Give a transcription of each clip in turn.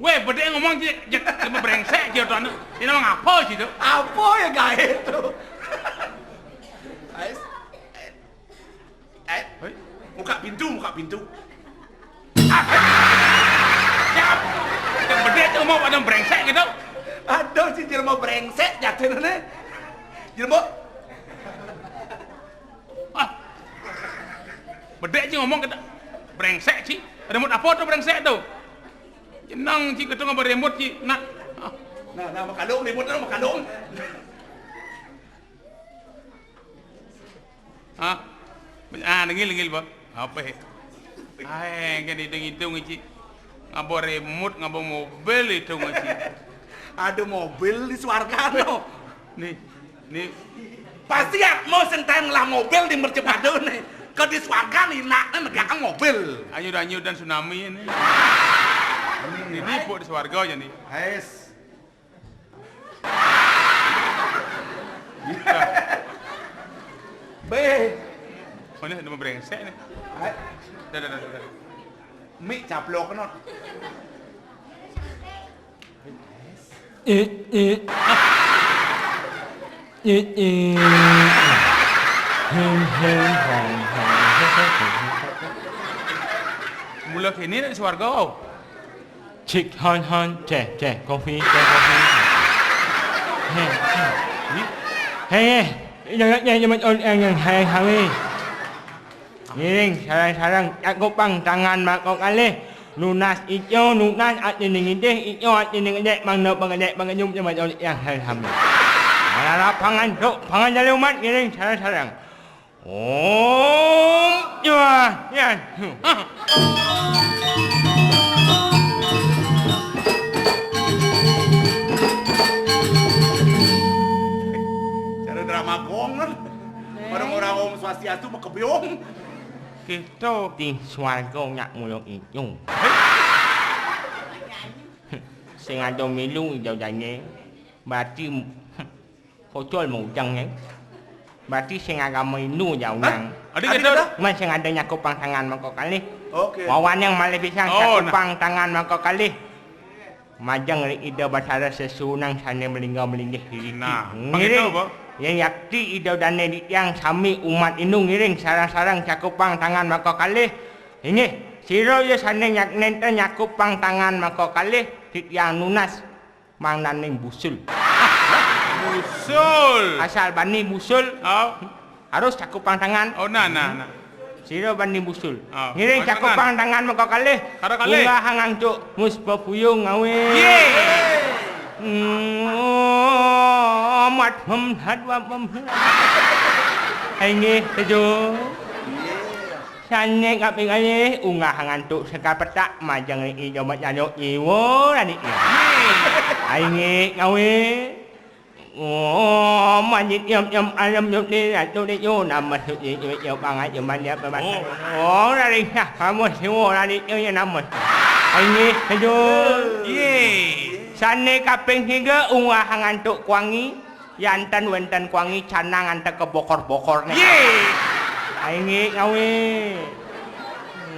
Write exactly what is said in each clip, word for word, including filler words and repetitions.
Weh, bedik ngomong, cik, cik, cik, brengsek, cik, tuan. Ini ngomong apa, cik, tu? Apa ya, gaib tu? Ais. Eh, buka pintu, buka pintu. Ah, eh. Ya, yang bedik tu ngomong pada brengsek gitu. Aduh, si jelema brengsek jatuh ni. Jelema. Ah. Bedik cik ngomong kita. Brengsek, cik. Ada mut apa tu brengsek tu? Jenang, cik, ketu ngapa remote, cik. Nak. Ah. Nah, nah, makalung, remote tu makalung. Ha? Ah, dengil, dengil, bah. Apa, eh? Ai, kan hitung-hitung, cik. Ngaba remote, ngaba mobil hitung, cik. Ada mobil di swarga, no. Ni, ni. Pasti ya, mau sentai ngelah mobil di mercepada ni. Ke di swarga ni, nak, nak negak mobil. Anyut-anyut dan tsunami ni. Ini pok di swarga je ni. Ais. Be. Oh, ni ada brengsek ni. Hai. Dah, dah, dah, dah. Mik caplok kena. Eh, eh. Eh, eh. Hei, hei, hei, hei. Mula kini nak swarga. Cik hon hon, teh, teh, kopi, teh, kopi. Heh, heh. Heh, heh. Jangan, jangan, jangan, oh, jangan, heh, heh. Ngiring, sarang-sarang, cakupang tangan mangkok alih. Nunas ijo, nunas ati ning idih, ijo ati ning edek, mangda pangedek, pangejum, jangan, oh, jangan, heh, heh. Malarap pangan, duk, pangan jali umat, ngiring, sarang-sarang. Om Jua Yan. Atu makebyong. Kita di swarga nyak mula itu. Sing ada milu ijo janye. Berarti kocol mau ujang, ya. Berarti sing agama Hindu aja undang. Hah? Adi kita? Man sing ada nyakupang tangan mangko kalih. Oke. Wawan yang malih pisan. Oh, nah. Cakupang tangan mangko kalih. Majeng ri Ida Batara Sesuunan sane melingga-melinggih diriki. Nah, ngiring. Begitu, Bu. Yang yakti Ida Dane Dikyang sami umat Hindu ngiring sareng-sareng cakupang tangan mangko kalih. Inggih, sira ya sane nyak-, nenten nyakupang tangan mangko kalih, titiang nunas mangdaning busul. Busul. Asal bani busul. Oh. Harus cakupang tangan. Oh, nah, nah, nah. Sira bani busul. Ah, ngiring cakupang tangan mangko kalih. Kada kalih. Unggah ngantuk mus pepuyung ngawe. Ye. Hmm, amat mem hadwa mem. Inggih, tejo. Sane kaping kalih, unggah ngantuk sekal petak, majeng ri Ida Batara Jiwa radik. Ye. Inggih, ngawe. Oh, manjit yam yam ayam yam ni ratu ni yo nama suci yo yo bangat yo manja pemat. Oh. Oh, dari sah kamu siwo dari yo yo nama. Ini sejuk. Ye. Sane kaping tiga unggah ngantuk kuangi, yanten wenten kuangi canang ante ke bokor-bokor ni. Ye. Ini ngawe.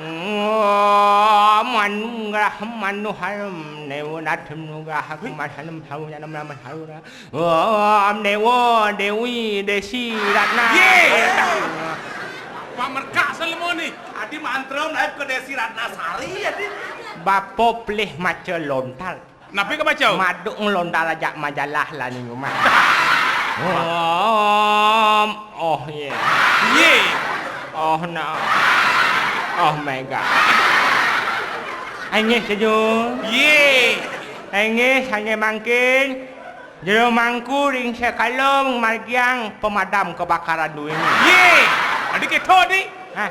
Oh, manu ngerah manu harum, newo nadem nugrah aku mas harum, harum, harum, harum, harum. Om Dewa, Dewi, Desi, Ratna. Ye! Pamerkak selemo ni. Adi mantra naik ke Desi Ratna Sari, adi. Bapa pelih maca lontar. Napi ke baca? Maduk ngelontar ajak majalah lah ni rumah. Om, oh, ye. Ye. Oh, no. Oh, mega. Angin sejuk. Ye. Angin sange mangkin. Jero mangku ring sekala margiang pemadam kebakaran duene. Ye! Adi keto, Dik. Hah?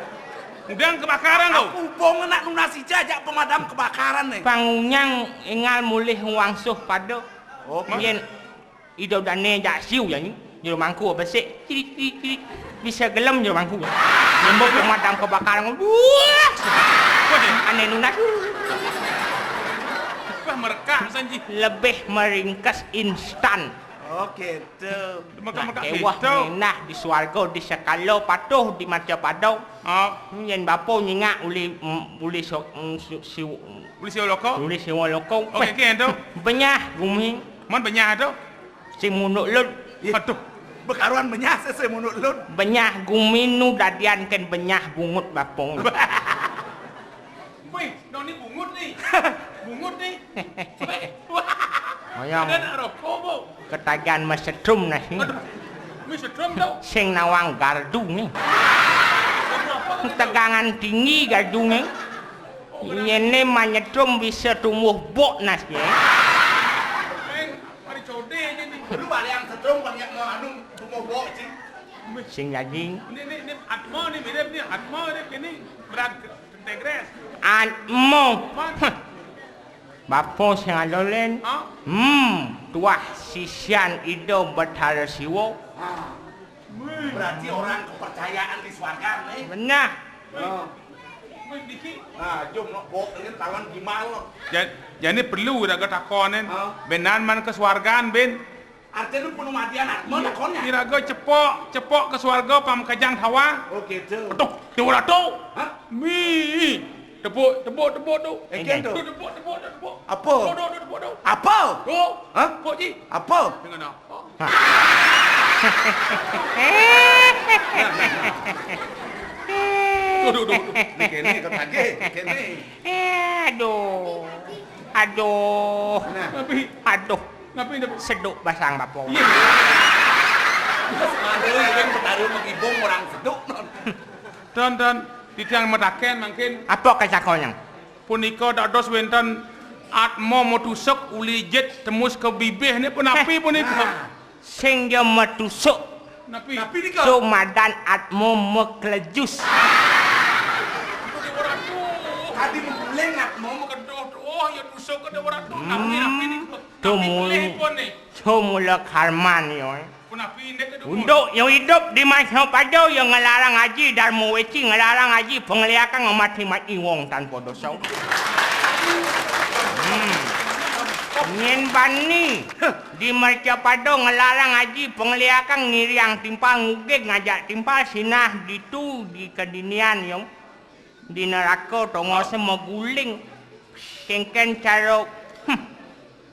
Udang kebakaran tu. Aku ubung nak nunas ija ajak pemadam kebakaran ni. Pangunyang ingal mulih wangsuh pada. Oh, yen Ida Dane jak siu ya ni. Jero mangku besik. Cirik, cirik, cirik. Bisa gelem jero mangku. Nembok pemadam kebakaran. Wah! Ane nunas. Wah, merekak sanji. Lebih meringkas instan. Oh, gitu. Nak kewah minah di swarga, di sekala patuh, di maca pada. Ah. Yen bapa nyingak uli, mm, uli so, mm, si, si, uli siwa loka. Uli siwa loka. Okey, okey, tu. Benyah gumi. Mon benyah tu? Sing munuk lut. Aduh. Bekaruan benyah sing munuk lut. Benyah gumi nu dadian ken benyah bungut bapa. Wih, no ni bungut ni. Bungut ni. Wih. Wah. Mayang. Ada nak rokok, Bu? Ketagihan mesetrum nah ni. Aduh. Mesetrum tu. Sing nawang gardu ni. Gardu apa tu? Tegangan tinggi gardu ni. Oh, benar. Nyene manyetrum bisa tumbuh bok nas ni. Mari code je ni. Lu balik yang setrum banyak mau anu tumbuh bok je. Sing daging. Ni, ni, ni atma ni mirip ni. Atma mirip ini. Berat. Tegres. Atmo. Heh. Bapa sing adolen. Ha? Hmm, tuah sisian Ida Betara Siwa. Ha. Berarti orang kepercayaan di swarga ni. Benah. Oh. Wih, dikit. Nah, jom nak bawa ni tawan gimal. Jan-, jani perlu raga takonin. Ha? Benan man ke swargan, Ben? Arti nu penuh matian, mana konnya? Iraga cepok, cepok ke swarga pam kajang thawa. Oh, gitu. Aduh, Dewa Ratu. Hah? Mi. Tepuk, tepuk, tepuk tu. Eh, tu. Tu, tepuk, tepuk, tu, tepuk. Apa? Tu, tu, tu, tepuk tu. Apa? Tu. Hah? Tepuk ji. Apa? Dengan apa? Hah? Tu, tu, tu, tu. Ni kene kau tagih, kene. Eh, aduh. Aduh. Nah. Tapi aduh. Napi, napi? Seduk basang bapa. Iya. Terus ada yang bertaruh mengibung orang seduk, non. Don, don, titiang mataken mangkin. Apa kasakonya? Punika dados wenten atma matusuk uli jit tembus ke bibih ni punapi punika? Nah, sing dia matusuk. Napi? Napi nika? Sumadan atma maklejus. Aduh, Dewa Ratu. Tadi mengguling atma makeduh. Oh, ya tusuk ke Dewa Ratu. Napi, napi nika? Tumul-, tumula karman yo. Napi indik ka dumun? Unduk yang idup di masa pada yang ngelarang haji darma weci, ngelarang haji pengeliakan, ngemati-mati wong tanpa dosa. Hmm. Nyen bani di mercapada ngelarang haji pengeliakan, ngiriang timpal, ngugig ngajak timpal, sinah ditu di kedinian yang di neraka tongosé maguling. Kéngkén cara, hmm,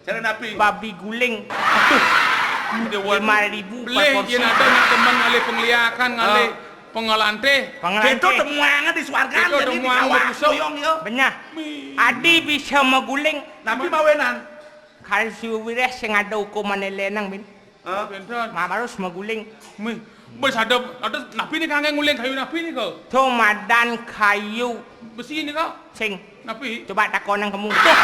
cara napi? Babi guling. Aduh. Lima ribu per porsi. Yén ada nak demen ngalih pengliakan, ngalih pengelanté. Pengelanté. Kéto temuanga di swargan, kéto jadi temuanga di kawah betusuk. Tuyung, ya. Benyah. Adi bisa maguling. Napi mawinan? Kal si wiréh sing ada hukumané lénang, Bin. Hah? Pinten? Mabarus maguling. Mih, bes ada, ada napi nika kanggé nguling kayu napi nika? To madan kayu. Besi nika? Sing. Napi? Coba takonang kemu. Duh.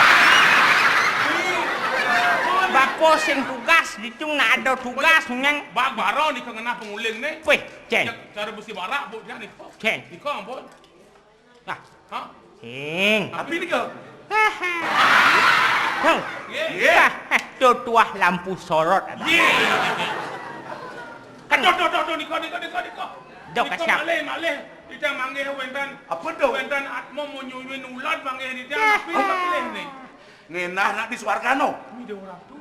Bapa sing tugas, dicung nak ada tugas, nyang. Bag bara nika ngenah penguling né. Wéh, Cén. Cara besi barak, Bu, dia nika. Cén. Nika ampun. Nah. Hah? Cing. Napi nika? Hang. Nggih. Nggih. Tuah lampu sorot ada. Nggih. Kan. Aduh, aduh, aduh, aduh, nika, nika, nika, nika. Dok, nika kasap. Malih, malih. Dicang manggih wénten. Apa tu? Wénten atma mau nyuyuin ulat manggih dicang. Napi nika pilih ni? Ngenah nak di swarga no. Ini dia orang tu.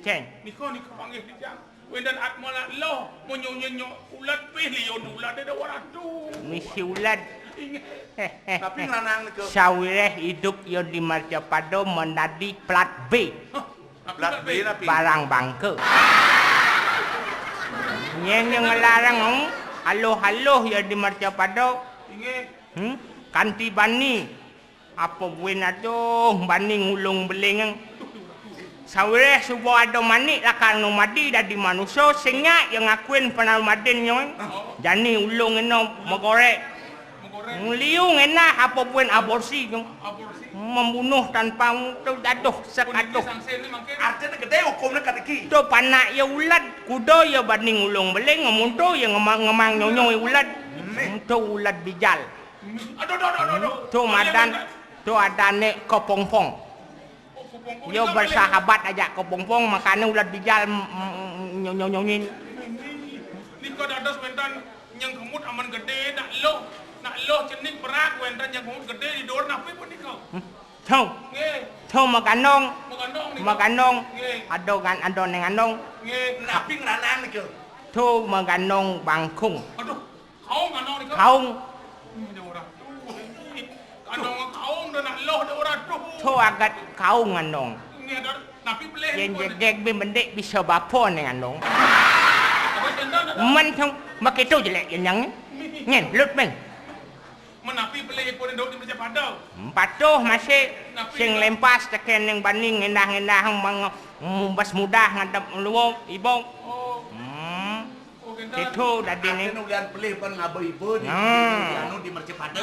Cén. Nika, nika panggih dicang. Wénten atma nak loh, menyonyo-nyo ulat pih liun ulat ada waratu. Misi ulat. Ingat. Tapi nglanang nika. Sawiréh idup ya di marcapada menadi plat B. Hah? Plat B napi? Barang bangka. Nyén yang ngelarang, hmm? Aluh-aluh ya di marcapada. Inggih. Hmm? Kanti bani. Apa buin aduh bani ngulung beling. Sawiréh suba ada manik lakar numadi dadi manusa, sing nyak ya ngakuin panumadinnyo. Jani ulung eno magorék. Ngliu ngenah apa buin aborsi nyo. Membunuh tanpa tu jatuh sekaduh. Artinya gedé hukumnya kadiki. Tu panak ya ulat, kuda ya bani ngulung beling, ngemunto ya ngemang, ngemang nyonyo ya ulat. Munto ulat bijal. Aduh, aduh, aduh, aduh, aduh. Tu madan, tu adané kopongpong. Oh, kopongpong. Yo bersahabat aja kopongpong, makané ulat bijal, mm, mm, nyonyo-nyonyin. Nika dados wénten nyengkemut aman gedé, nak loh, nak loh cenik berak wénten nyengkemut gedé di dor napi pun nika? Hmm. Tau. Nggih. Tau magandong. Magandong nika. Magandong. Nggih. Ado gan-, ado neng andong. Nggih. Napi ngranang nika? Tau magandong bangkung. Aduh. Kaung anong nika? Kaung. Ini orang tu. Anong kaung dah nak loh dah orang tu. To agat kaung anong. Ini ada napi pelih. Yén pun. Jegég bi mendik bisa bapa neng anong. Apa tenda nak? Men tong makéto jelék yén nyang. Nyén lut men. Menapi pelih pun duduk di meja pada. Patuh masih. Napi sing nika? Lempas tekén neng bani ngendah-ngendah meng-, mumbas mudah ngadep luo ibo. Oh. Hmm. Itu dadi ni. Artinya ulian pelih pan ngaba iba di, anu, di mercapada.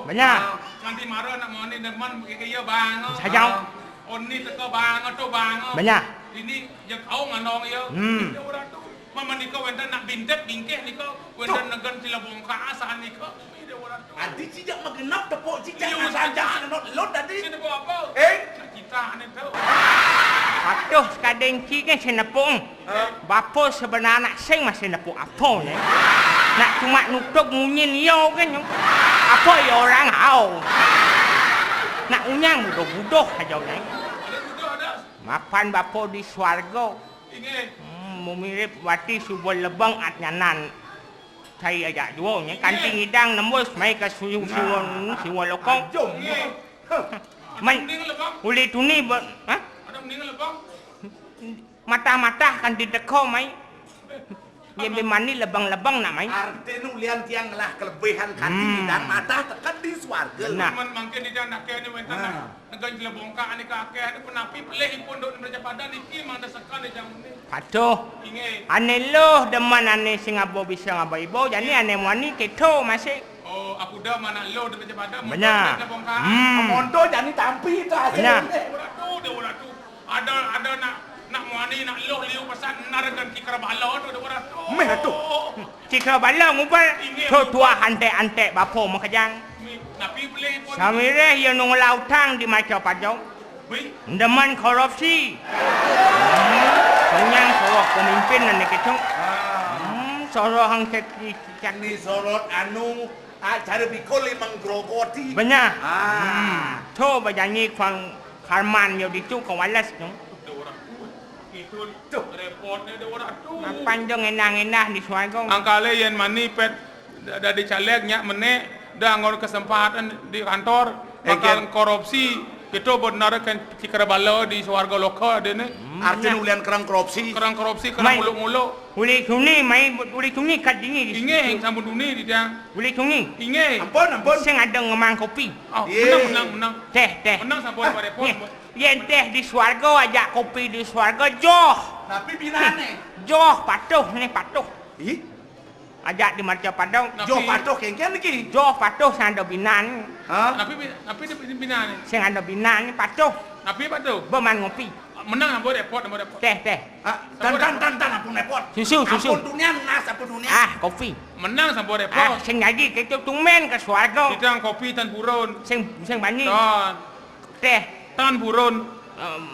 Benyah. Nganti mara nak mani demen kaya bang. Sajau. Oni teka bang, tu bang. Benyah. Ini ya kau nganong ya. Hmm. Dia orang tu. Mama nika wénten nak bintet bingkih nika wénten negen sila bongka asahan nika. Adi cijak magenap tepuk cijak. Iya, asan jan sengenot lot tadi. Sing tepuk apa? Eh? Kita ane tu. Aduh, sekadeng ki kan sing nepuk. Hah? Bapa sebenarnya sing masih nepuk apa ni? Nak cuma nutup munyin iya kan. Apa ya orang hau? Nak unyang budoh-budoh aja ni. Ada budoh ada. Mapan bapa di swarga. Inggih. Hmm, mumirip wati suba lebeng atnyanan. Cai ajak jua nya, kanti ngidang nembus mai ka siwa, siwa, siwa lokong. Ajum. Nggih. Men, uli tuni ba-, ha? Ada mending lebang. Matah-matah kanti teka mai. Yén bi mani lebeng-lebeng nak mai. Artinya ulian tiang ngelah kelebihan kanti ngidang matah tekan di swarga. Nah. Men mangkin ngidang nak kene wénten. Nah. Negan jelebongkak nika akéh, ada penapi pelih ipun duk di Raja Padan niki mangda sekan di jamu ni. Patuh. Inggih. Ané luh demen ané sing aba bisa ngaba iba, jani ané muani kéto masih. Oh, aku dah mana luh di Raja Padan. Benyah. Jelebongkak. Hmm. Monto jani tampi tu hasil. Benyah. Dua ratus, dua ratus. Ada, ada nak, nak muani, nak luh liu pasal naragan kikar bala tu dua ratus. Meh tu. Cika bala ngubal, tu tuah antek-antek bapa makajang. Samireh iya nungla utang di maca pajau. Ndemen korupsi. Tonyang soroh pemimpin ané kéto. Ah. Hmm, soroh hang sek-, sek- Né sorot anu, ah, cara bikul limang grogoti. Benar. Ah. Hmm. To bajanji kuang Karman yo ditu ka wales tu. Tuh, orang tuh. Itu tuh repotnya ada orang tuh. Apan jo ngenah-ngenah di swarga. Angkale yén mani pet da-, dadi caleg nyak menék, da anggon kesempatan di kantor, bakal korupsi. Itu benar kan cikar bala di swarga loka dene. Hmm, artinya ulian kerang korupsi. Kerang korupsi, kerang muluk-muluk. Uli sungi mai, uli sungi kat dini di. Inggih, sampun duni di tiang. Uli sungi. Inggih. Ampun, ampun. Sing ada ngemang kopi. Oh, menang, menang, menang. Teh, teh. Menang sampun. Ah, repot. Yén teh di swarga, ajak kopi di swarga, joh. Tapi binane. Joh, patuh né, patuh. Ih. Ajak di marcapada. Napi? Joh patuh kéngkén niki. Joh patuh sing ada binan. Hah? Napi bi-, napi di binane? Sing ada binan patuh. Napi patuh? Beman ngopi. Menang, ambo repot, ambo repot. Teh, teh. Ah, tan, tan, tan, tan, ampun repot. Susu, susu. Ampun dunia, nas ampun dunia. Ah, kopi. Menang sampun repot. Ah, sing jadi kita tumben ke swarga. Kita kopi tan purun. Sing, sing bani. Tan. Teh. Tan purun. Em,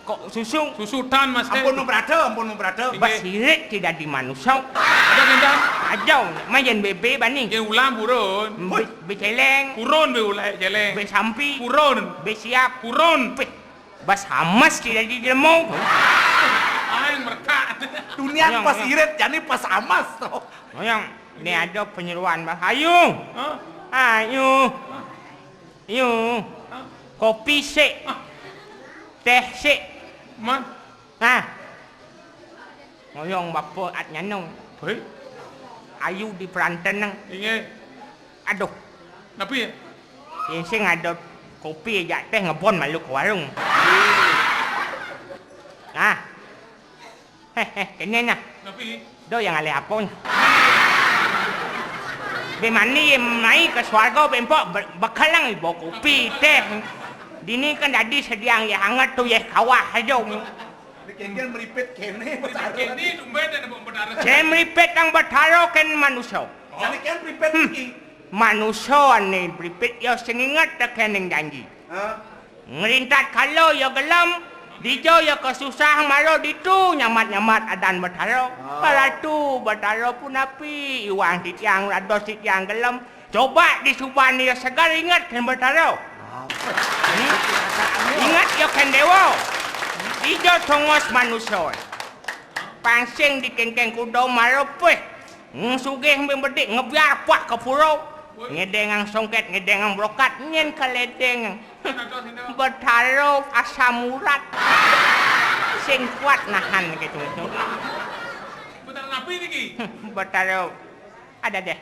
kok susu? Susu tan, Mas, teh. Ampun, Brata, ampun, Brata. Inggih. Bas sirik tidak di manusia. Ada gendang? Ada. Majen bebe bani. Yang ulam purun. Be, be celeng. Purun be ulam celeng. Be sampi. Purun. Be siap. Purun. Be, bas hamas tidak di jelmo. Aing merkak. Dunia pas irit, jadi pas hamas, toh. Ngoyong, ini ada penyeruan, Bah. Ayu. Hah? Ayu. Hah? Yu. Hah? Kopi sik. Hah? Teh sik. Man? Hah? Ngoyong bapa at nyano. Hei? Ayu di peranten nang. Inggih. Aduh. Napi? Yén sing ada kopi jak teh ngebon malu ke warung. Nah. Heh, heh, kéné nah. Napi? Do yang alih apa nah? Be mani mai ke swarga be mpok be-, bekelang ibo kopi teh. Dini kan dadi sediang ya hangat tu ya kawah aja. Kéngkén meripit kéné. Meripit kéné, tumben ada Betara. Saya meripit nang Betara kén manusia. Jadi kén meripit iki. Manusia né meripit ya sing inget tekén ning janji. Hah? Ngerintat kala ya gelem, dija ya kesusah mara ditu nyamat-nyamat adan Betara. Ah. Paratu Betara punapi, iwang titiang rados titiang gelem. Coba disuban ya segar inget kén Betara. Ah. Hmm? Inget ya kén dewa. Dija tongos manusia. Pansing di kéngkén kuda mara pih. Hmm, sugih mbing bedik ngebiar pak ke pura. Ngedengang songket, ngedengang brokat, nyén keledeng. Betara asam urat. Sing kuat nahan gitu. Betara napi niki? Betara ada deh.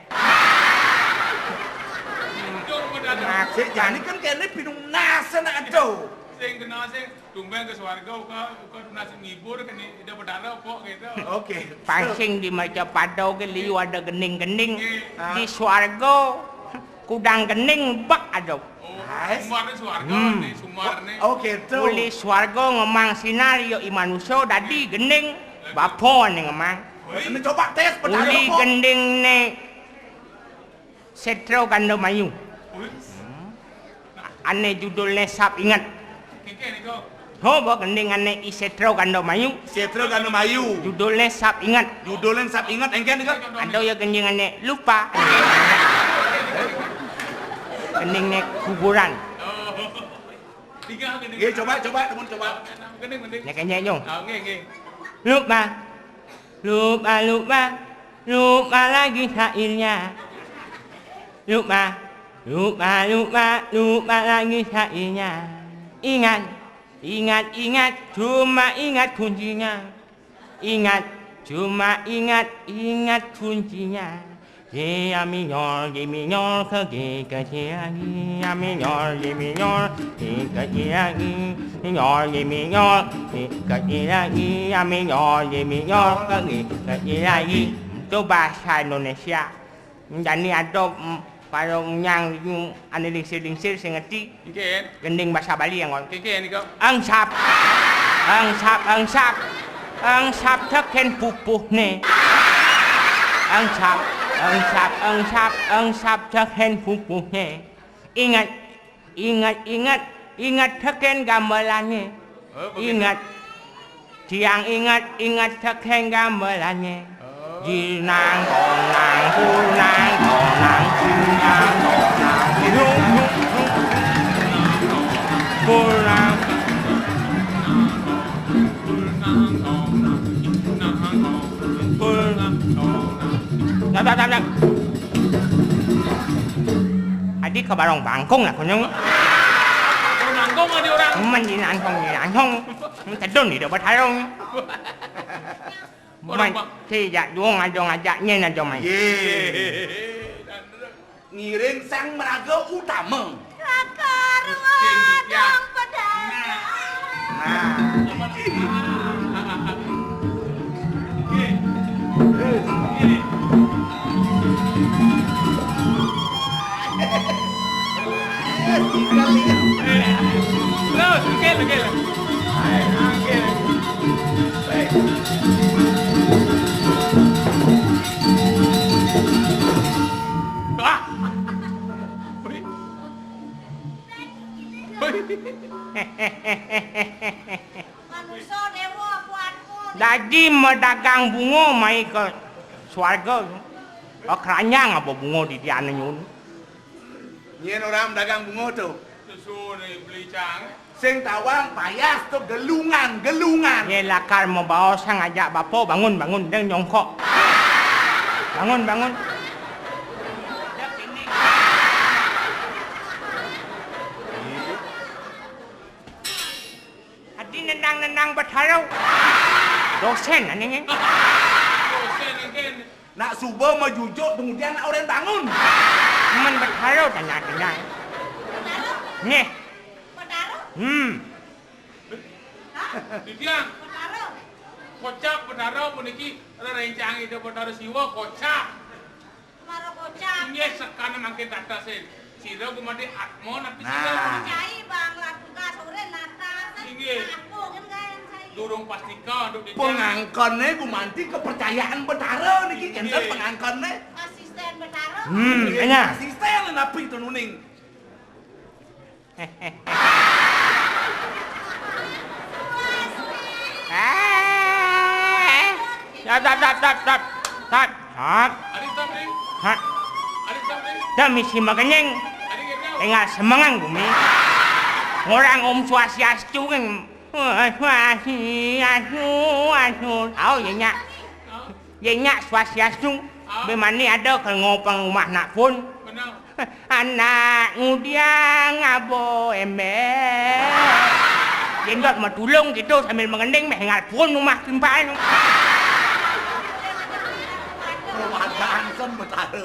Jor Betara. Sik jani kan kéné pinung nas nak ado. Sing kenal sing Tumbén ke swarga, uka, uka tunas ngibur, kene ida bedara, pok, gitu. Oke. Pasing di macapada oge liu ada gending-gending. Nggih. Ah. Di swarga, kudang gending, bek ada. Oh, nice. Sumar ni swarga, hmm, ni, sumar ni. Oh, gitu. Uli swarga ngemang sinar, yo i manusia, dadi gending, bapa ni ngemang. Oi. Ini coba tes, bedara, uli pok. Gending ni, Setro Gandamayu. Ui. Hmm. Ane judulne Sap Inget. Kengke niko. Ho, bo gending ane I Setro Gandamayu. Setro Gandamayu. Judulne Sap Inget. Judulne Sap Inget, engke niko. Ado ya gending ane lupa. Gendingne kuburan. Oh. Tiga gending. Nggih, coba, coba, temen coba. Gending, gending. Nek enye, Nyong. Ah, nggih, nggih. Lupa. Lupa, lupa, lupa lagi syairnya. Lupa, lupa, lupa, lupa lagi syairnya. Ingat, ingat, ingat, cuma ingat kuncinya. Ingat, cuma ingat, ingat kuncinya. G aminyor, G minyor, ke G kecil lagi. Aminyor, G minyor, G kecil lagi. Minyor, G minyor, G kecil lagi. Aminyor, G minyor, ke G kecil lagi. Itu bahasa Indonesia. Jani ado, mm, para nyang ane lingsir-lingsir sing ngerti. Nggih. Gending basa Bali, anggon. Nggih, nggih, nika. Angsap. Angsap, angsap. Angsap teken pupuhne. Angsap, angsap, angsap, angsap teken pupuhne. Ingat, ingat, ingat, ingat teken gamelane. Oh, begitu. Ingat. Tiang inget-inget tekén gamelannye. Jinang tonang, punang tonang, jinang tonang, jinung, punang. Dah, dah, dah, dah. Adi ka barong bangkong lah kunyung. Barong bangkong adi orang. Mén jinang tong, jinang tong. Tedun di debat harong. Orang Man, ba- si jak duung aja ngajak nyen aja man. Ye. Ngiring sang meraga utama. Lakar wadang pedang. Nah. Terus, oke, oke. Wah. Wih. Wih. Manusa dewa kuatmu. Dadi madagang bunga mai ka swarga. Ka kranyang apa bunga di diane nyun. Nyén orang dagang bunga to. Susu ni beli cang. Sing tawang payas to gelungan, gelungan. Ye lakar mabaos sang ajak bapa, bangun, bangun, deng nyongkok. Bangun, bangun. Adi nendang-nendang Betara. Dosen ané ngén. Dosen engkén. Nak suba majujuk, kemudian nak orang bangun. Men Betara tanya-tanya. Betara? Nih. Betara? Hmm. Hah? Didiang. Betara? Kocap Betara puniki rerencang Ida Betara Siwa kocap. Mara kocap. Inggih, sekana mangkin tatasin. Sira gumanti atma napi sira? Nah. Cai bang lakuka sore natas. Inggih. Aku kan gayan cai. Durung pastika untuk didiang. Pengangkonnya gumanti kepercayaan Betara niki, inggih, kenten pengangkonnya. Asisten Betara. Hmm, inggih, kenya. Asisten napi tununing. Eh, tat, tat, tat, tat, tat, tat. Tat. Tat. Tat misi makenying. Tinggal semengang bumi. Ngorang Om Swastiastu kan. Swastiastu, astu. Au, ya, nyak. Ye nyak swastiastu, bemani ada kal ngopang rumah nak pun. Benar. Anak ngudiang abo ember. Jendot matulung gitu sambil mengending meh ngal pun rumah timpal. Perwagaan sem Betara.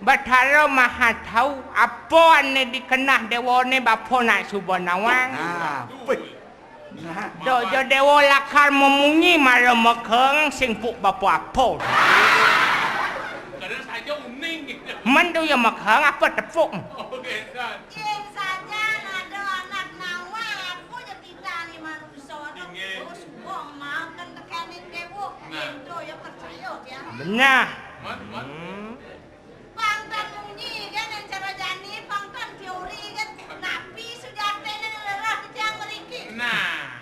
Betara Maha Tahu apa ane dikenah dewa ne bapa nak suba nawang. Nah, pih. Nah, dojo dewa lakar memunyi mara mekeng sing puk bapa apa. Kadang saja uning. Men tu ya mekeng apa tepuk? Oh, gesan. Yen saja ada anak nawang, apa je kita ni manusia tu? Inggih. Oh, suka makan tekanin dewa. Nah. Yen tu ya percaya dia. Benar. Man, man. Hmm. Pang tan munyi kan yang cara jani, pang tan teori kan. Napi sujatine lerah titiang mriki? Nah.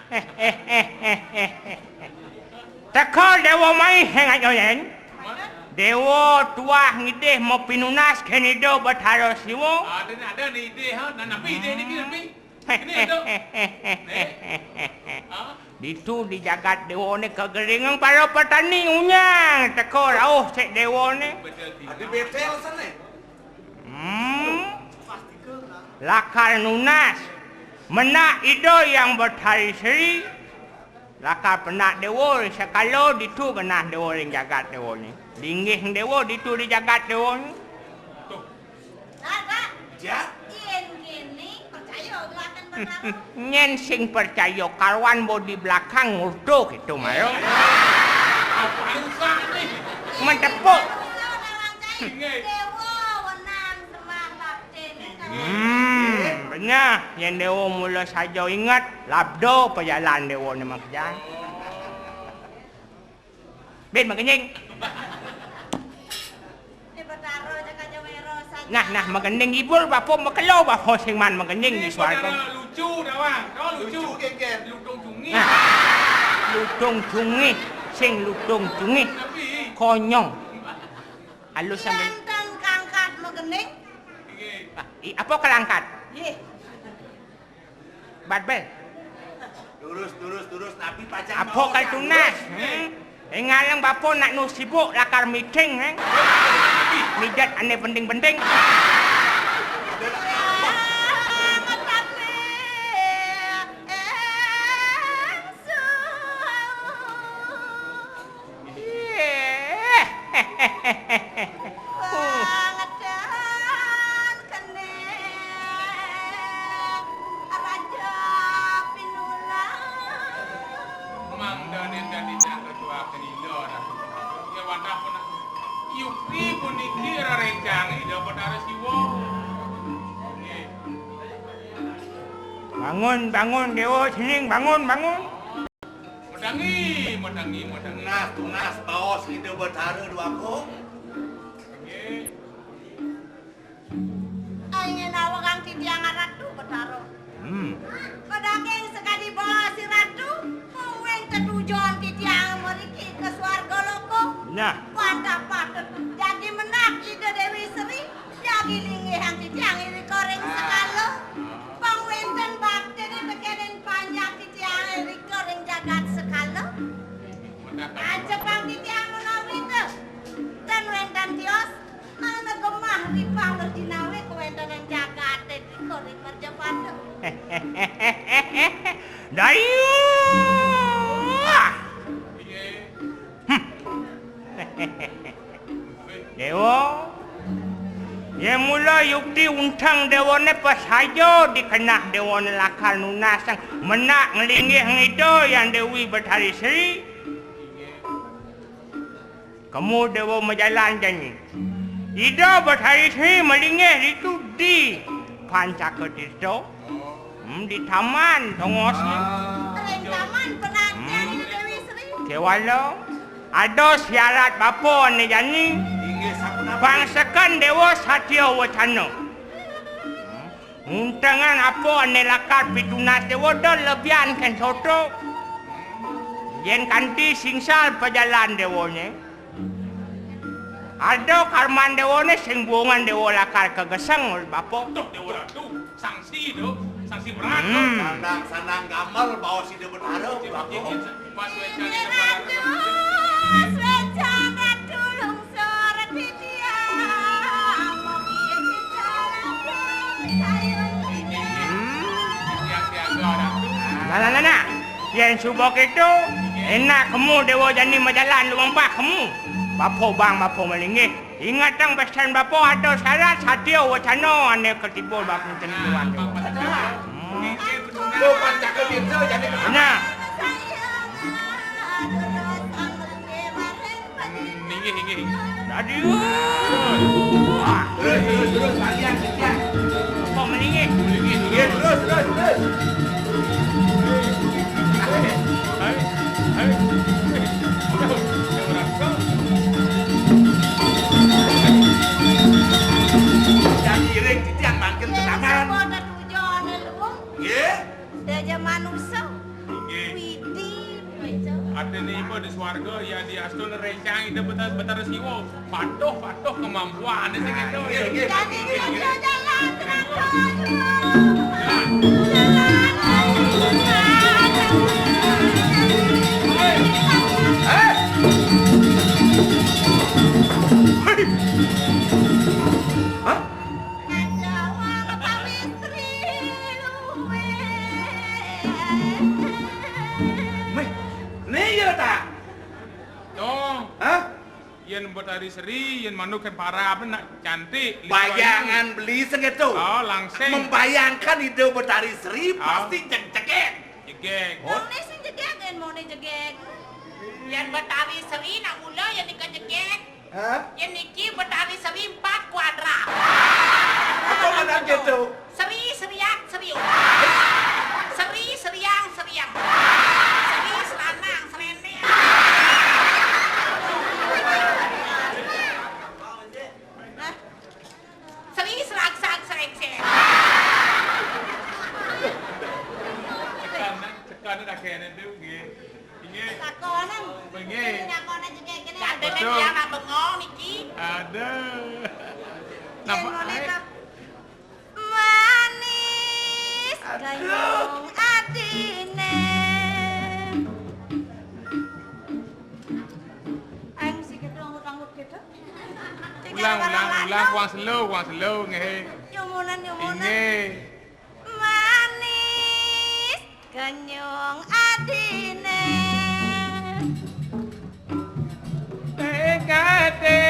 Teka dewa mai hengat nyoyen. Dewa tuah ngidih mapinunas kén Ida Betara Siwa. Ada ni, ada ni idih, ha? Nah, napi idih niki, napi? Ini ada. Nih. Ha? Ditu di jagat dewa ne kageringang para petani unyang teka rauh cek dewa ne. Betul, Tina. Ada betel sana. Hmm. Lakar nunas. Menak Ida Hyang Betari Sri. Lakar penak dewa sekala ditu genah dewa ring jagat dewa ne. Linggih dewa ditu di jagat dewa ne. Tuh. Dah, dah. Ja. Yen kene percaya gelakan Betara. Nyen sing percaya karuan bo di belakang ngurdo gitu mara. Apa usah nih? Mentepuk. Dewa wenang sembah bakti. Hmm, benar. Yen dewa mula saja ingat, labda pejalan dewa ne makejang. Bin makenying. Ni Betara je kaja wero saja. Nah, nah, magending ibul, bapa makelo, bapa sing maan magending di suarga. Cara lucu dah, Bang. Tahu lucu? Lucu, geger. Lutung cungih. Nah, lutung cungih, sing lutung cungih. Tapi konyong. Alus sambil. Pian tan kangkat magending? Nggih. Ah, i-, apa kalangkat? Nggih. Badbel. Lurus, lurus, lurus. Napi pacang apa kal tunas? Hmm? Ingalang bapa nak nu sibuk lakar meeting, eh? Mijet ane penting-penting. Bangetan kene Raja Pinulang. Mangdane dadi cangketuake Ida, Ratu. Ya, wadah pun. Yukti puniki rerencang Ida Betara Siwa. Nggih. Bangun, bangun, Dewa Sining, bangun, bangun. Madangi, madangi, madangi. Tunas, tunas, baos Ida Betara Dwagung. Nggih. Angin awegang titiang Ratu Betara. Hmm. Padaging sakadi baos Ratu, mung wénten tujuan titiang mriki ka swarga loka. Nah. Wantah patut dadi mendak Ida Dewi Sri, jagi linggihang titiang irika ring sekala. Pang wénten bakti tekening panjak titiang irika ring jagat sekala. Ajebang titiang menawi ten wénten tios, ana gemah ripang tur jinawé kawéntenan jagaté drika ring mercapada. Dayuh! Hmm. Dewa, yén mula yukti unteng Dewané pasaja dikenah Dewané lakar nunasang mendak nglinggih ngida Hyang Dewi Betari Sri. Kemu Dewa majalan jani. Ida Betari Sri malinggih ditu di Pancaka Tirta. Hmm, di taman tongosné. Ring taman penantian Ida Dewi Sri. Kéwala ada siarat bapa ané jani. Inggih sapunapi? Pangsekan Dewa Satya Wacana. Hmm. Nguntengang apa ané lakar pitunas Dewa da lebihan kén soto. Yén kanti singsal pajalan Dewané. Ada karman Dewané sing buungan Dewa lakar kageseng olih bapa. Duh, Dewa Ratu, sangsi to, sangsi berat. Hmm. Sandang-sandang gamel baos Ida Betara, Ida Betara. Inggih Ratu, swécan Ratu lungsur titiang, mugi sida langkung kayun titiang. Hmm. Nah, nah, nah, nah. Yén suba kéto, enak kemu Dewa jani majalan lumampah kemu. Bapa bang, bapa malinggih. Ingetang pesan bapa ada syarat satya wacana ané katiba bab kinten tuan. Hmm. Lo pancaka tirta jani. Nah. Inggih, inggih, inggih. Tadi. Wah. Terus, terus, terus, latihan, latihan. Apa malinggih? Malinggih, terus, terus, terus. Hai, hai. Jangan iring titiang mangkin tetangan. Nggih. Daja manusa. Nggih. Widhi, Praja. Artine iba di swarga, ya di astana rencang Ida Betara, Betara Siwa. Patuh, patuh kemampuane sing itu. Nggih, nggih. Jadi, nggih, nggih. Raja jalan, Ratu. Jalan. Jalan. Eh. Hei. Hah? Ada wong pawistri luwih. Meh, né ya ta? Dong. Hah? Yén Betari Sri, yén manut kan parab nak cantik. Bayangan beli sing itu. Oh, langsing. Membayangkan Ida Betari Sri, oh, pasti jeg-, jegég. Jegég. Oh. Mone sing jegég, yén mone jegég. Yén Betari Sri nak mula yén nika jegég. Hah? Yén niki Betari Sri empat kuadrat. Apa makna gitu? Sri, seriak, serius. Seri, seriang, seriang. Seri, selanang, serenek. Hah? Seri Anu dak kene tuh, nggih. Nggih. Takonan. Nggih. Takonan jegegene. Gak ada. Betul. Yang nak bengong niki. Ada. Yen napa ngene ae? To. Manis. Aduh. Gayung atine. Ayo sik gitu, anggut-anggut gitu. Ulang, ulang, ulang, wong slow, wong slow, nggih. Nyumunan, nyumunan. Nggih. Manis ganyong adine. Tekate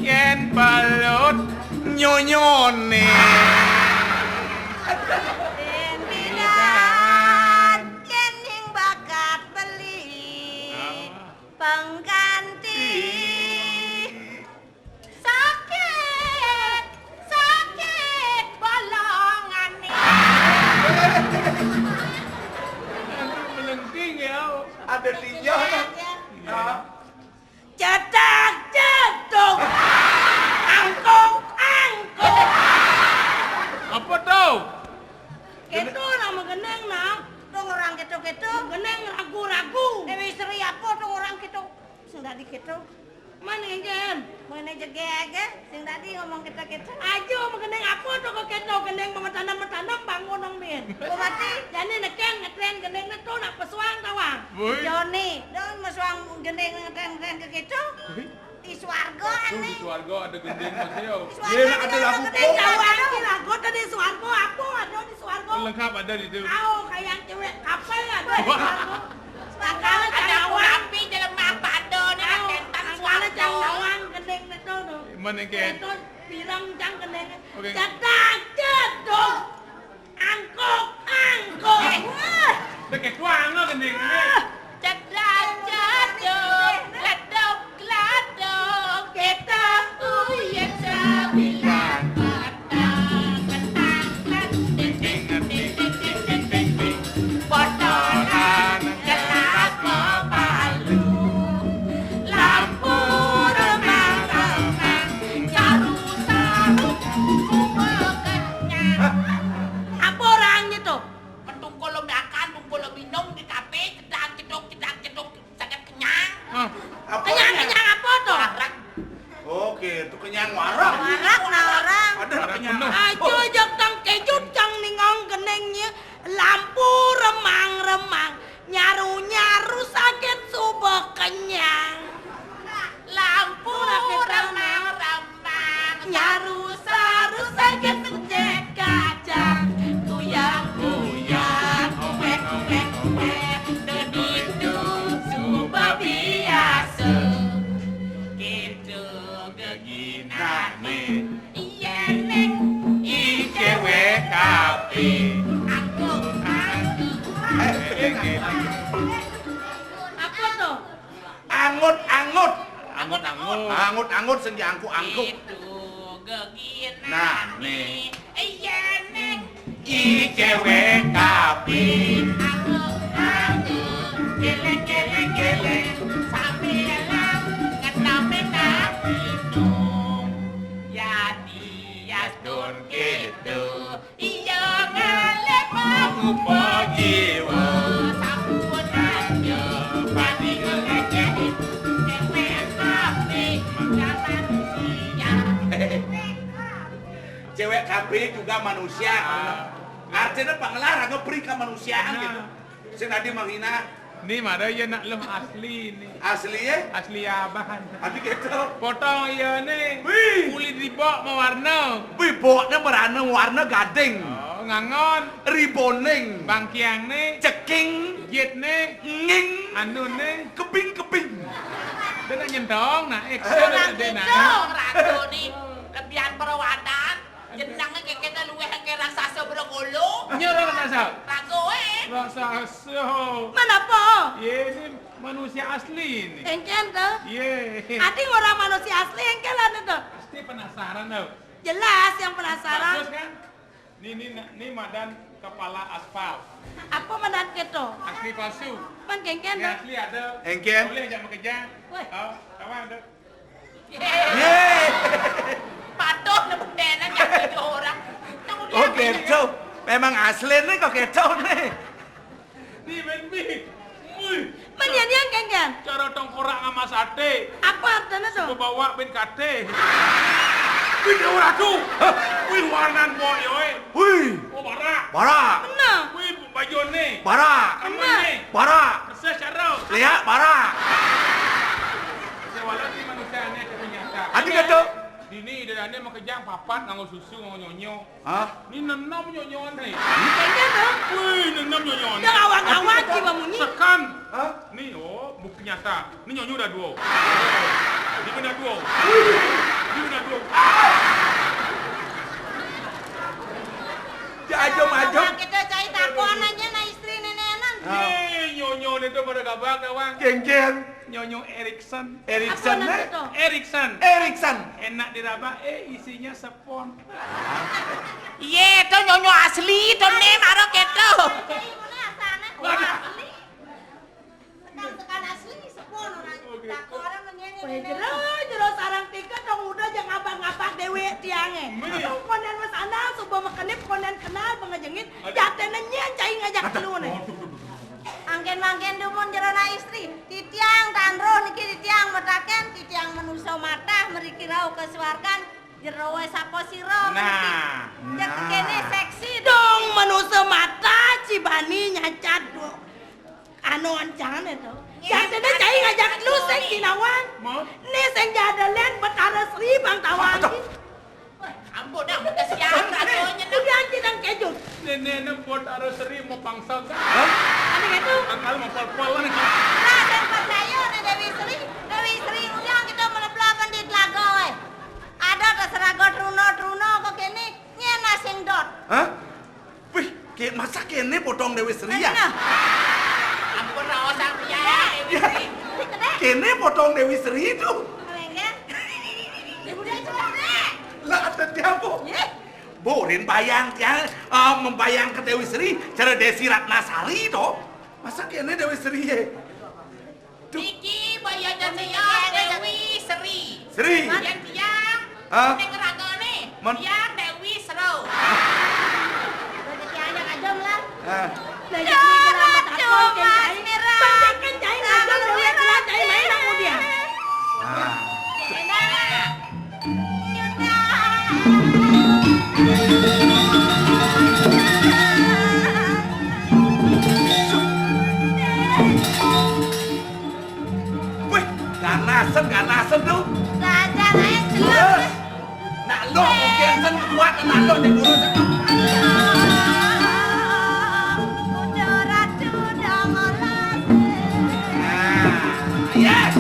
yen balut nyonyone. Yen pidan, yen ning bakat beli. Ah. Pengganti. Sakit, sakit bolongane. Melengking ya. Ada dia. Iya. Ah. Cedak, cedok. Angkung, angkung. Apa tuh? Keto nama geneng, nah. Tuh orang keto-keto. Geneng ragu-ragu. Dewi Sri apa tuh orang keto? Sing dadi keto. Mana engken? Mana jegege? Sing dadi ngomong keto-keto. Aja mengeneng apa to kok keto, geneng mengetanem-metanem bangun nang min. Kok mati? Jane neken ngetren geneng to nak pesuang tawang. Woi. Joni, dong mesuang geneng ngetren-ngetren ke keto. Woi. Di swarga. Waduh, di ane. Swarga ada gending Mas yo. Di swarga. Iya, nak ada ada lagu geneng kok. Tawang ki lagu tadi swarga apa ada di swarga? Lengkap ada di situ. Au, kayak cewek kapel ada di swarga. Wah. Ada aku rapi jelema apa ada nih, au, kentan angkala swarga. Cang lawang gending neto no. Mana ke? Neto pirang cang gending. Oke. Cedak, cedok. Angkok, angkok. Eh, wah. Dekat tuang lo gending. Cedak, cedok. Ledok, ledok. Kita uyek sebilan. Botolan gelas bepalu, lampu remang-remang, saru-saru, kumpul kenyang. Hah? Apa orangnya tuh? Mentungkul lo makan, tungkul lo minum di kafe, cedak cedok, cedak cedok. Sangat kenyang. Hah. Apa kenyang, kenyang? Kenyang apa tuh? Warak. Oke, itu kenyang warak. Warak, nah, orang. Ada warak kenyang. Penuh. Aja jak tang kejut, cang ningang genengnya. Lampu remang-remang. Nyaru-nyaru sakit subuh kenyang. Lampu remang-remang. Nyaru-saru saget sejek kacang, kuyang-kuyang, uwek-uwek-uwek, daditu suba biasa. Kitu geginane, yen ning i cewek kape. Aku, aku. Apa tuh? Angut-angut. Angut-angut. Angut-angut sing diangkuk-angkuk. Itu geginane. Nah, nih. Iya, ning. I cewek kapi. Angkuk-angkuk, geleng-geleng-geleng. Sambilan ngenamin ati nung. Ya dias don kedo. Iya ngalih pangupa jiwa, sampun aja padi ngelekeh ibu, cewek kabeh juga manusia. Cewek kabeh juga manusia. Ah. Artinya panglah raga pri kamanusiaan gitu. Nah. Sing adi menghina. Ni mara iya nak luh asli ni. Asli, eh? Asli abahan. Adi gitu. Potong iya ni. Wih. Kulit dibok mawarna. Wih, bokne merana warna gading. Oh, ngangon. Riboning. Bangkiang ni. Ceking. Jit ni. Nging. Anu ni. Keping-keping. Dia nak nyentong, nak action. Orang ada nak. Nyentong, ragu ni. Lebihan perawatan. Jenenge kekene luwih ke raksasa Bregolo. Nyuruh raksasa. Ragoe. Raksasa. Menapa? Ye, ini manusia asli ini. Engken to? Ye. Adi ora manusia asli engken anu to. Pasti penasaran to. Jelas yang penasaran. Bagus kan? Ni, ni, ni madan kepala aspal. Apa madan keto? Asli palsu. Pan engken to? Ini asli ada. Engken. Boleh ajak bekerja. Weh. Oh, kawan ada. Ye. Patuh nebuk dene nyang tujuh orang. Oh, keto. Memang asline kok keto ne. Wih, wih. Menian-nian kéngkén. Cara tengkorak ngamas até. Apa artinya tuh? Bebawa bin katé. Wih, Déwa Ratu. Hah? Wih, warnan bok yo, eh. Wih. Oh, barak. Barak. Bener. Wih, bajuné. Barak. Bener. Barak. Persis cara. Lihat, barak. Sewala si manusia ané ternyata. Adi kata? Dini ida ané makejang papat nganggo susu, nganggo nyonyo. Hah? Ni nenem nyonyoan, Ri. Kayaknya tuh. Wih, nenem nyonyoan. Udah ngawang-ngawang, Ki Mamuni. Sekan. Hah? Ni, oh, bukti nyata. Ni nyonyo udah dua. Ni udah dua. Ni udah dua. Jajom, ajom. Kita cari takon aja nah istri nenenan. Ah. Ni nyonyo itu pada gabak, Dawang. Geng-geng. Nyonyo Erikson. Erikson, apa eh? Erikson. Erikson. Enak diraba, eh, isinya sepon. Iye, to nyonyo asli, to né maro kéto. Wah, jero, jero sareng tiket dong udah jangan ngabak-ngabak déwék tiangé. Kondén wis andal, suba makenip, kondén kenal, pengejengit, jaténé nyén cai ngajak telu né. Angkén mangkén dumun jero nah istri, titiang tan roh niki titiang mataken, titiang manusa matah mriki rauh ka suargan, jero wis sapa sira mriki? Nah. Cek kéné seksi dong manusa matah cibani nyacat do. Anu ancane to. Jaténé cai ngajak lu sing dinawan. Né sing jadelen Betara Sri bang tawang. Aduh. Ampun, dah, ampun, kasihan, rasanya, dah. Udah, anjing nang kejut. Nenek, nenek, buat arus Sri mau pangsa, kan? Hah? Ada gitu? Akal mau pol-pol lagi. Nah, dan percaya, nih, Dewi Sri. Dewi Sri, ulang kita melebelakan di telaga, eh. Ada terserah got runo, runo, kok kene, nyena sing dot. Hah? Wih, ké-, masa kéné potong Déwi Sri ya? Nah. Ampun, raos sampeyan, Déwi Sri. Kéné potong Déwi Sri itu. Kalengger. Udah, coba, Dek. Lah, ada dia, Bu. Yé. Bu, rin bayang tiang, eh, membayang ke Déwi Sri, cara Desi Ratnasari to. Masa kéné Déwi Sri ya? Duh. Niki boyone tiang Déwi Sri. Sri. Yen tiang ning ragane, tiang Déwi Sro. Berarti tiang yang ajam lah. Ah. Lah, jadi kenapa takon, Mas Cai? Mira. Bang, kan Cai ngajam, Déwi, Cai main aku dia. Ah. Enak. Wih, ganasen, ganasen tuh. Raja lain jelas. Nak lo mungkin sen kuat, nak lo di bulu sen. Udah ratu udah ngolas. Nah, yes.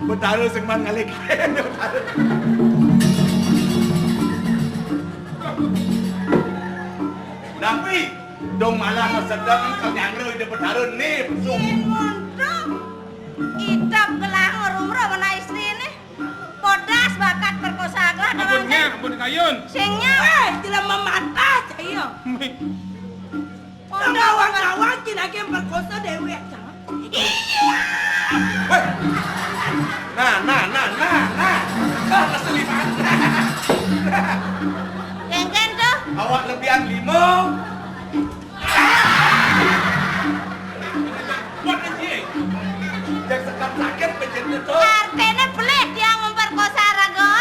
Betara sing man ngalih. Napi? Dong malah sedeng kang nyanggra ida betara né, pesung. Yen montok, idep gelah ngrumruh ana istrine. Podas bakat perkosa gelah. Ampun, Nya, ampun, Kayun. Sing Nya. Eh, jelema matah, cai. Ngawang-ngawang, cina ke perkosa Dewi. Iya. Weh. Nah, nah, nah, nah, nah. Ah, keselipatan. Kengken tuh. Awak lebihan lima. Buat anjing. Yang sekam sakit penjentut tuh. Artine pelih tiang memperkosa raga.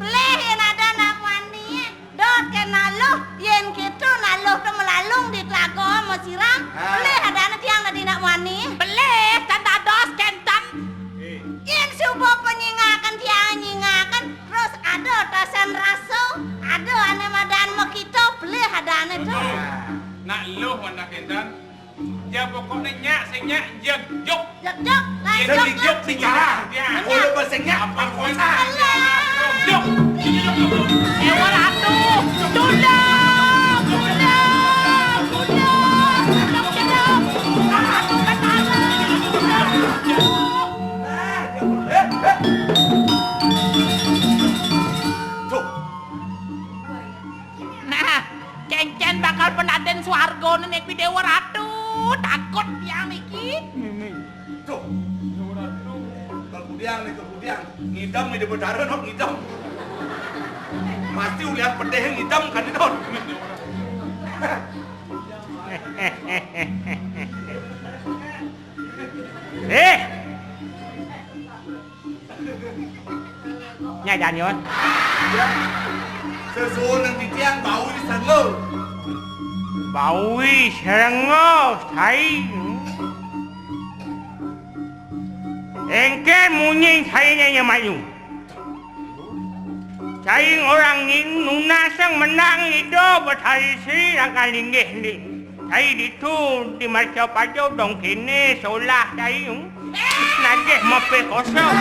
Pelih yen ada anak wani. Dot ke naluh, yen keto naluh to melalung di telaga mesiram. Ah. Pelih adane tiang dadi anak wani. Pelih tan dados kenten. Eh. Yen si Ya, pokokné nyak, sing nyak, jeg, juk. Jeg, juk. Lah, sing juk, juk, sing nyak. Ya. Kalau bahasa nyak, apa kota? Alah. Juk. Déwa Ratu. Tulung, tulung, tulung, tulung, tulung. Ratu Betara. Tuh. Nah, cén-cén bakal penadén swargané niki Déwa Ratu. Takut tiang niki. Tuh. Kemudian nih, kemudian. Ngidam nih, Déwa Betara, nok ngidam. Pasti ulian pedih ngidam kan itu. Eh. Nya, Daniel. Ya. Sesuunan titiang Bawi Srengga. Bawi Srengga, cai. Éngkén munyin cainé nya malu. Cai orang ning nunasang menang Ida Betari Sri rakan linggih ni. Cai ditu di Marcapaja dong kéné solah cai. Nagih mapéh kosong.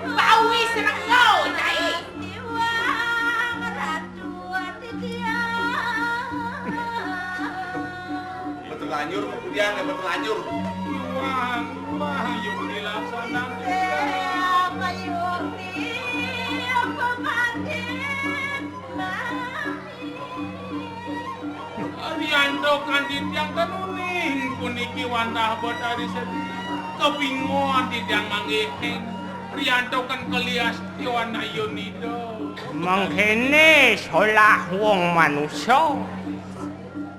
Bawi Srengga, cai. Betelanjur, kemudian betelanjur. Wah, wah, yuk dilaksanakan. Rianto kan titiang tenuning puniki wantah Betari sedih. Kebingungan titiang manggih. Rianto kan kelias tiwana Yunida. Mangkéné solah wong manusa.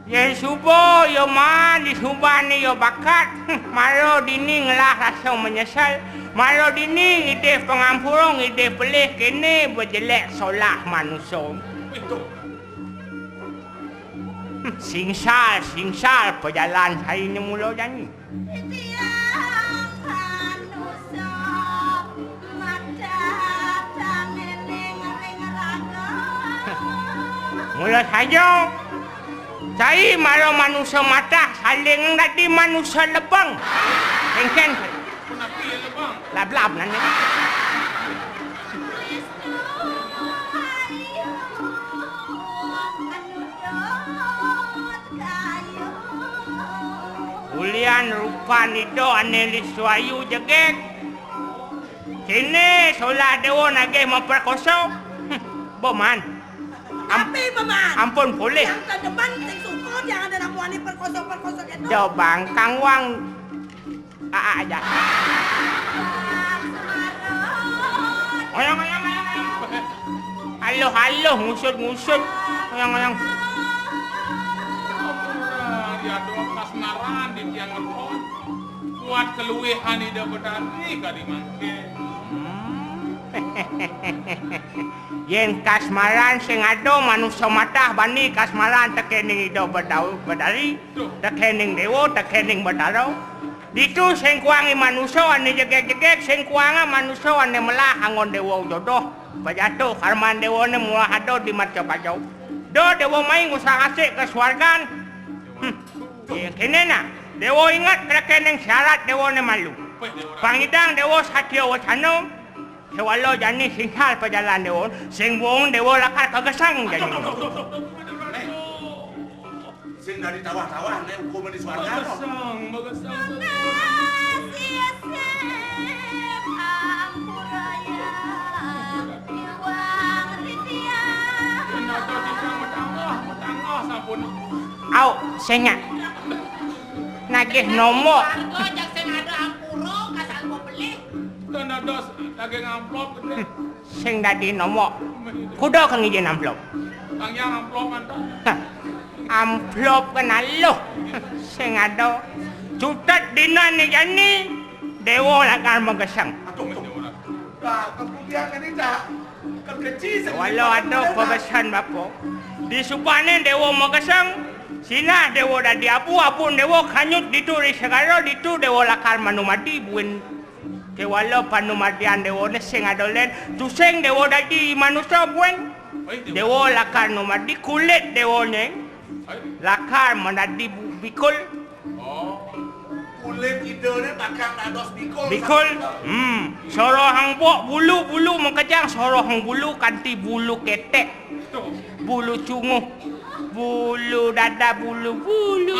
Yén suba ya maan disubané ya bakat, mara dini ngelah rasa menyesal, mara dini ngidih pangampura, ngidih pelih kéné bejelék solah manusa. Singsal, singsal pajalan cainé mula jani. Titiang manusa madah tangening ring raga. Mula saja, cai mara manusa madah saling dadi manusa lebeng. Éngkén. Lablab nane. Ulian rupan Ida ané lisu ayu jegég. Kéné solah déwa nagih maperkosa. Hm, beman. Am-, tapi beman. Ampun polih. Yang kedepan sing suka jangan ada napuani perkosa-perkosa gitu. Da bangkang wang. Aa aja. Oyang, oyang, oyang, oyang. Aluh, aluh, ngusut, ngusut. Oyang, oyang. Ampura, ya doa kasmaran di tiang ngelepon. Kuat keluwihan Ida Betari kadi mangké. Hmm. Yén kasmaran sing ada manusa madah bani kasmaran tekéning Ida Betari, tekéning déwa, tekéning Betara. Ditu sing kuangé manusa ané jegég-jegég, sing kuanga manusa ané melah anggon déwa jodoh. Pajatuh karman déwané mulah ada di Marcapaja. Da déwa mai ngusah-asih ka swargan. Hm. Kéné nah, déwa inget tekéning syarat déwané malu. Pangidang déwa satya wacana, sawala jani singsal pajalan déwa, sing wong déwa lakar kagesang jani. Sing dari tawah-tawah, né hukum di swarga. Magesang, magesang. Ampura ya, iwang titiang. Kenapa kita metangah, metangah sampun? Au, sengak. Nagih nomok. Warga jak sing ada ampura, kasal mau beli. Udah nados daging amplop gedé. Sing dadi nomok. Kuda kang ijin amplop. Kang yang amplop antar. Hah. Amplop kena luh. Sing ada. Cutet dina ni jani. Déwa lakar magesang. Aduh, aduh. Nah, kemudian ini dah kekeci. Walau ada pagesan bapa. Di subané déwa magesang. Sinah déwa dadi abu, abun déwa kanyut ditu ri segara, ditu déwa lakar manumadi buin. Kéwala panumadian déwané sing ada lén, tusing déwa dadi manusa buin. Déwa lakar numadi kulit déwané. Lakar manadi bu-, bikul. Oh. Kulit idané bakal dados bikul. Bikul. Hmm. Sorohang bok bulu-bulu makejang sorohang bulu kanti bulu ketek. Bulu cunguh. Bulu dada bulu-bulu.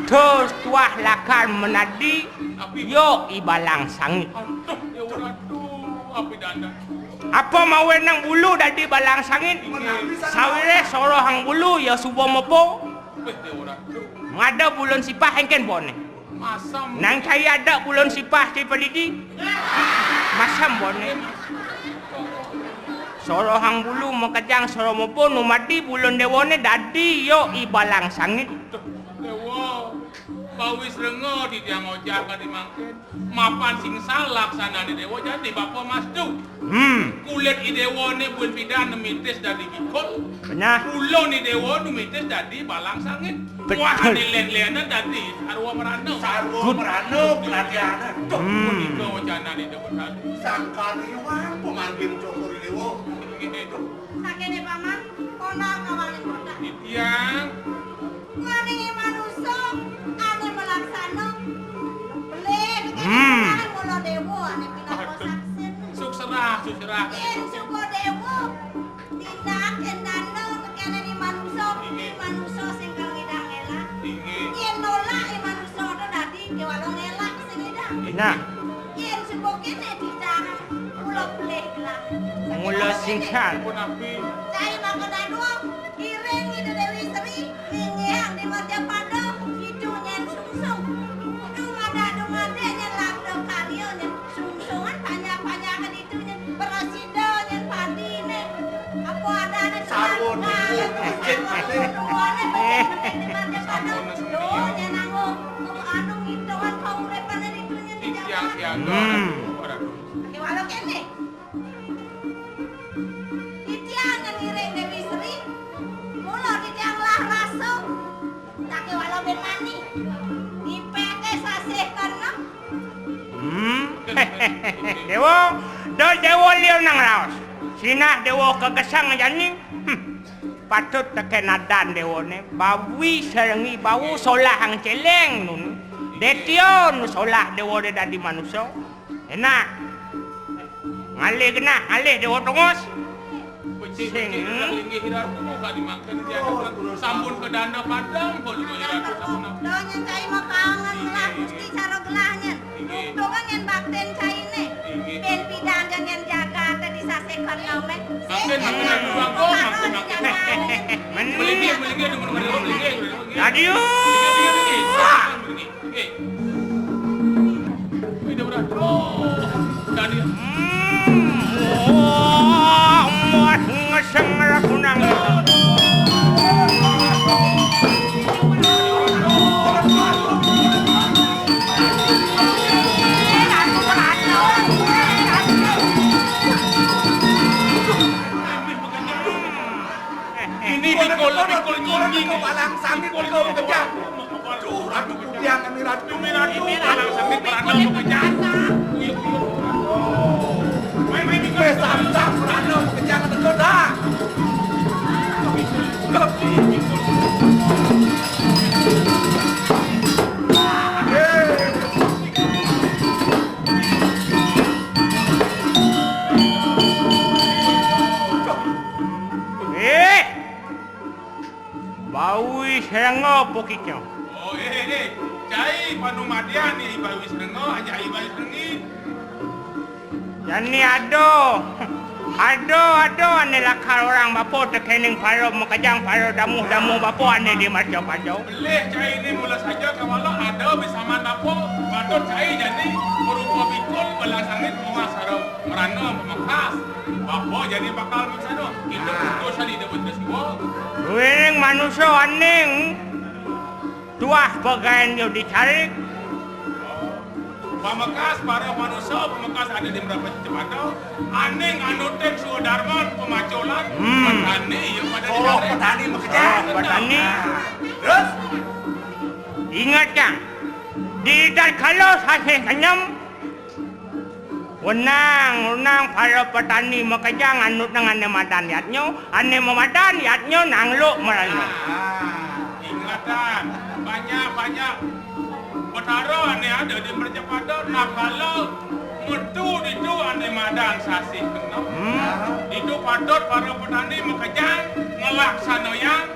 Terus tuah lakar menadi. Yo i balang sangit. Aduh, ya Allah, aduh, apa dana? Apa mawenang bulu dadi balang sangit? Sawiréh sorohang bulu ya suba mebo. Wéh, ya Allah, aduh. Ngada bulun sipah éngkén boné. Masam. Nang cai ada bulun sipah cai padidi. Masam boné. Sorohang bulu makejang soroh mebo numadi bulun déwané dadi yo i balang sangit. Duh, déwa, bawis renga di tiang ojah kadi mangkin. Mapan sing salah sanané déwa jadi bapa mastu. Hmm. Kulit i déwané buin pidan nemitis dadi bikul. Benar. Ulun i déwa nemitis dadi balang sangit. Betul. Wah, ané lén-lénan dadi sarwa merana. Sarwa merana pelatihané. Duh, hmm. Punika wacanané déwa tadi. Sangkan iwang pemanggil Joko Déwa. Inggih. Duh. Sakéné paman, kona kawangin kotak. Titiang. Kuaning manusa ané malaksana. Belih kéné hmm. Mula déwa ané pinaka saksin. Sukserah, sukserah. Yén suba déwa, tindak endana tekéné ni manusa, ni manusa sing kang ngidang élah. Inggih. Yén nolak ni manusa to dadi kéwala ngelak sing ngidang. Nah. Yén suba kéné titah mula pelih gelah. Mula singkal. Cai maka dadua, iring Ida Déwi Sri, nginggihang di Marjapada, iduh nyén sungsung. Dumada-dumada nyén labda karya nyén sungsungan, panjak-panjakan iduh nyén prasida nyén padiné. Apa adané sarwa duwa, sarwa duwané becik-becik di Marjapada. Duh, nyén anggo, anu ngitungan kauripané iduh nyén di jaman. Titiang siaga. Hmm. Ora. Kéwala kéné. Titiang ngiring Déwi Sri, mula titiang lah rasa, tak kéwala bin mani. Dipéké sasih keenem. Hmm. Déwa, da déwa liu nang raos. Sinah déwa kagesang jani. Hmm. Patut tekén adan déwané, bawi sarengi bau solahang céléng nun. Détiun solah déwa dé dadi manusa. Enak. Ngalih genah, ngalih déwa tongos. Becik-becik sing. Linggih Ratu, kok dimakan dia sampun ke dana padang, kok lu Ratu sampun. Donya cai makangan lah, Gusti cara gelahnya. Inggih. Untung kan yang bakten cai né. Inggih. Ben pidan dan yang jaga tadi sasekan nomé. Makin, makin aku bangko, makin, makin. Melinggih, melinggih, demen, melinggih, melinggih, melinggih. Adieu. Melinggih, melinggih, melinggih. Oke. Wih, dia berat. Oh. Jadi. Hmm. Wah, muat ngeseng rakunang. Ini pikul, pikul nyinyi. Balang sangit kau kejam. Duh, Ratu Pudiang kami, Ratu. Ini Ratu Pudiang kami, Ratu. Wis samsam Ratu kejam kejam dah. Eh! Bawi serenga pokitnya. Oh, eh, eh, eh. Cai panumadian ni Bawi serenga, aja Bawi serengi. Jani ada, ada, ada ané lakar orang bapa tekéning para makejang, para damuh-damuh bapa ané di marga pada. Belih cai ni mula saja kawala ada bisaman bapa, patut cai jani marupa bikul, balang sangit, mawah sareng merana pamekas. Bapa jani bakal maksana. Kita putus tadi dapat siwa. Wiring manusa aning tuah pagaén yo dicarik. Pamekas para manusa, pamekas ada di merapat cemata. Aning anutin swadarman pemacolan. Hmm. Petani ya pada. Oh, dicarik. Petani makejang. Oh, petani. Nah. Terus? Ingat, Kang. Di tatkala sasih keenem, Wenang, wenang para petani makejang anu neng ané madan yadnya, ané mamadan yadnya nangluk merana. Ah, ingatan, banyak-banyak betara ané ada di mercapada, nah kala metu ditu ané madan sasih kena. Hmm. Ditu patut para petani makejang ngelaksanayang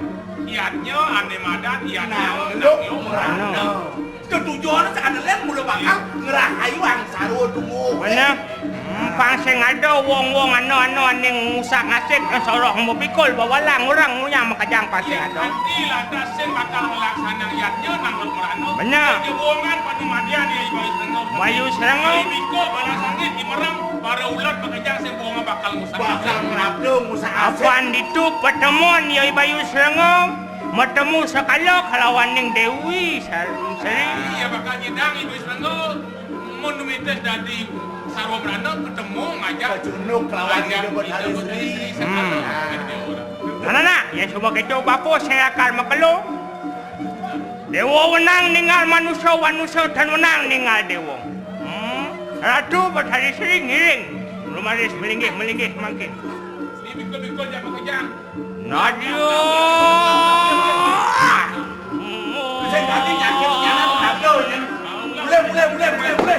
yadnya ané madan yadnya nangluk merana. Ketujuan sakadéréng mula bakal ngrahayuang sarwa tubuh. Bener. Hmm, pang sing ada wong-wong ana-ana ané ngusak-ngasik soroh mapikul bawalang orang ngunyang makejang pang sing ada. Kanti lantas sing bakal ngelaksanang yadnya nangluk merana. Bener. Di wongan panumadian ya Bayu Srengga. Bayu Srengga. Bayu Biko, Balasangit, Imerang, para ulat makejang sing wongan bakal ngusak. Bakal ngrabda ngusak-ngasik. Apan ditu petemuan ya Bayu Srengga. Matemu sekala kalawaning Déwi Sar-, Sri. Iya, bakal nyidang Ibu Srengga. Mun mitis dadi sarwa merana ketemu ngajak. Kajunuk kalawan ngajak Ida Betari Ida Betari Sri. Sri sekala. Hmm. Nah, nah, nah, ya suba kéto bapa sing lakar makelo. Déwa wenang ningal manusa, manusa tan wenang ningal déwa. Hmm. Ratu Betari Sri ngiring. Lumaris melinggih-melinggih mangkin. Ini bikul-bikul jam makejang. Nadia. Sing dadi nyakit nyanan kabeh, ya. Mulai, mulai, mulai, mulai, mulai.